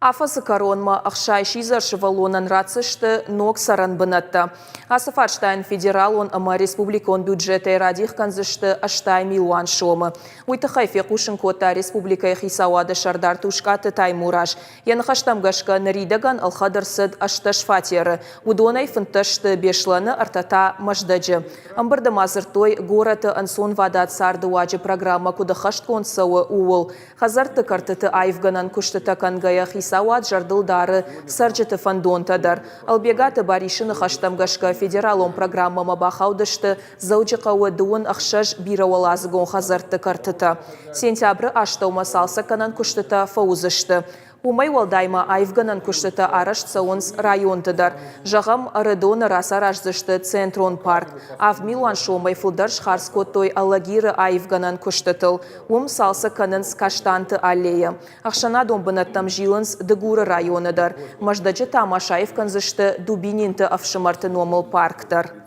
Афӕдзы кӕронмӕ 60 сидзӕр сывӕллонӕн ратдзысты ног цӕрӕн бынӕттӕ. Ацы фарстайӕн федералон ӕмӕ республикон бюджетӕй радих кӕндзысты 80 милуан сомы. Уый тыххӕй фехъусын кодта республикӕйы хицауады сӕрдар Тускъаты Таймураз. Йӕ ныхӕстӕм гӕсгӕ, ныридӕгӕн ӕлхӕд ӕрцыд 18 фатеры. Уыдонӕй 15 сты Беслӕны, ӕртӕ та Мӕздӕджы. Ӕмбырды ма дзырдтой, горӕты ӕнцонвадат цардыуаджы программӕ куыд ӕххӕстгонд цӕуы, ууыл. Хӕдзӕртты кӕртыты аивгӕнӕн куыстытӕ кӕнгӕйӕ хицауад зӕрдыл дары цӕрджыты фӕндонтӕ дӕр. Ӕлбегаты Барисы ныхӕстӕм гӕсгӕ федералон программӕмӕ бахаудысты Дзӕуджыхъӕуы 16 бирӕуӕладзыгон хӕдзӕртты кӕртытӕ. Сентябры астӕумӕ цалцӕггӕнӕн куыстытӕ фӕуыдзысты. Уымӕй уӕлдай ма аивгӕнӕн куыстытӕ арӕзт цӕуынц районты дӕр. Зӕгъӕм, Ӕрыдоны рацараздзысты Центрон парк. 7 милуан сомӕй фылдӕр схардз кодтой Алагиры аивгӕнӕн куыстытыл. Уым цалцӕг кӕнынц Каштанты аллейӕ. Ӕхсӕнадон бынӕттӕм зилынц Дыгуры районы дӕр. Мӕздӕджы та ма саив кӕндзысты Дубининты ӕфсымӕрты номыл парк дӕр.